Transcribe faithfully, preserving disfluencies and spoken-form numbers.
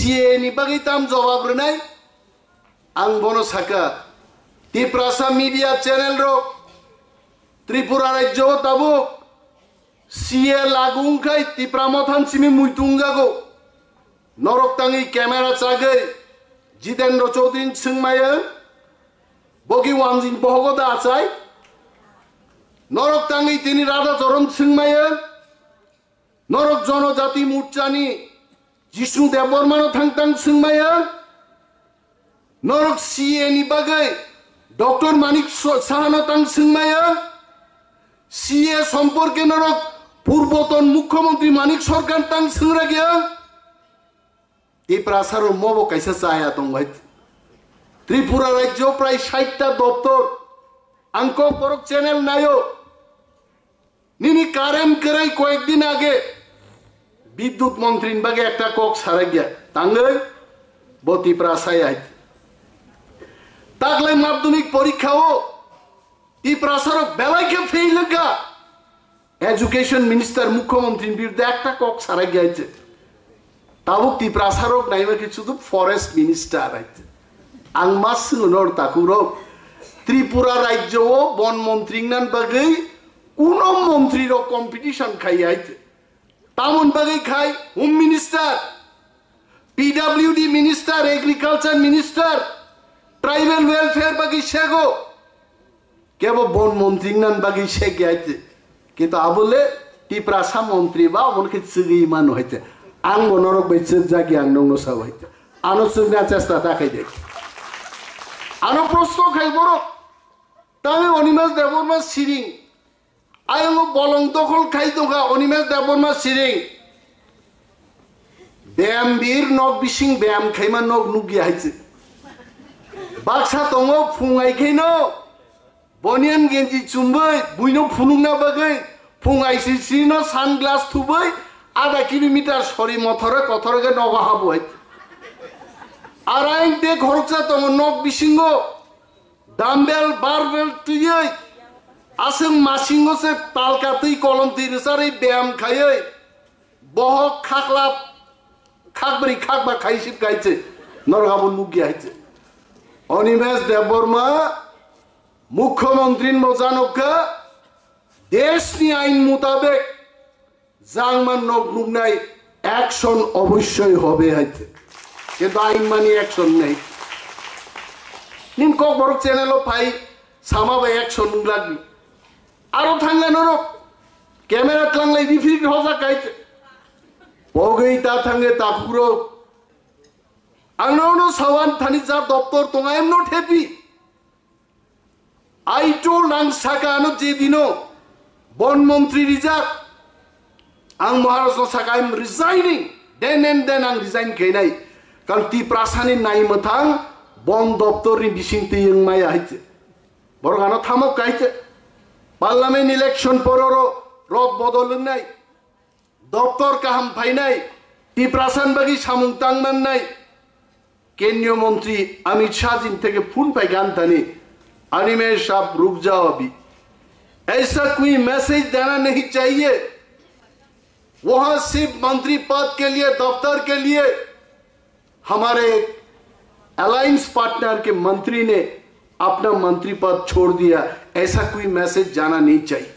C A ni bagwi tam jawab rwnai? Ang bono saka, Tiprasa media channel rok, Tripura rajyo o tabuk C A lagu wngkhai Tipra Motha ni simi muitu wngjago. Norok tangwi camera chagwi Jitendra Chaudhary ni swngmaya, bogi wanjing bohogo da achai. Norok tangwi tini Radha Charan swngmaya, norok Jonojati Morcha ni Jishnu Debbarma no thang tang swngmaya. Norok C A ni bagwi Doctor Manik So-, Saha no tang swngmaya. C A somporke norok Purboton Mukhyamantri Manik Sarkar tang swngrakya. Tiprasa rok mobo kaisa chaya tongo hai. Tripura rajyo prai sait ta doptor. Ang kok borok channel nayo. Nini current kwrwi koyek din age Bidyut montri ni bagwi ekta kok sarakya. Tangwi bo Tiprasa ya hai. Taklai madhyamik porikha o Tiprasa rok belai khe fail wngkha. Education minister, Mukhyamantri ni birudhe ekta kok sarakya hai. Tabuk Tiprasa rok naima khe sudu forest minister hai. Ang ma swngo nor takhuk rok, Tripura rajyo o bon montri wngna bagwi kuno montri rok competition khai hai. Tamon bagwi khai Home Minister, P W D Minister, Agriculture Minister, Tribal Welfare bagwi sego. Kebo bon montri wngna bagwi segi aite. Kintu abole Tiprasa montri ba obo khe chwgwi mano haite. Ang bo norok bai chwkjagwi ang nokno sao haite. Ano chwkna chesta ta khai de. Ano prosto khai borok. Tangwi Animesh Debbarma siring. Ayongo bolong dokhol khai tongkha Animesh Debbarma siring. Beyam bir nok bising beyam khaima nok nukya hai se. Baksa tongo phung ai khaino bonian genji chumbai buino phunukna bagwi phung ai sisino sunglass thubai adha kilometer sori mothore kothore khe nogo habo hai. Araing te khoroksa tongo nok bisingo. Dumbbell, barbell twiwi, aswk masingo se talka twi kolom twi rwcharwi beyam khaiwi, bohok khaklap, khakbri khakba khaisip kaiche, norok abo nukya haiche. Animesh Debbarma, Mukhyamantri ni mojanokha, deshni ain mutabek, Jangman nok nuknai action obossoi hobe haite. Kintu ain mani action nei. Nin kokborok channel o phai sama bai action nunglakni. Aro thangla norok camera tlanglai bifrit hojak kaite. Pogwi ta thange takhukro. Ang nono sawan thani ja doptor tong, I am not happy. I told ang saka ano je dino bon montri rijak, ang Maharaj no saka, I am resigning, then and then ang resign khainai. Kal Tiprasani nai mwthang bon doptor ni bising twi wng maya haite. Borok ano thamok kaite. Parliament election pororo rot bodol wngnai. Doptor kaham phainai, Tiprasan bagwi samung tang mannai. Kendriya Mantri Amit Shah ji theke phone pai gan thani, "Animesh, aap ruk jao abhi. Aisa koi message dena nahi chahiye. Wahan sirf mantri pad ke liye, daftar ke liye." हमारे alliance partner के मंत्री ने अपना मंत्री पद छोड़ दिया, ऐसा कोई मैसेज जाना नहीं चाहिए।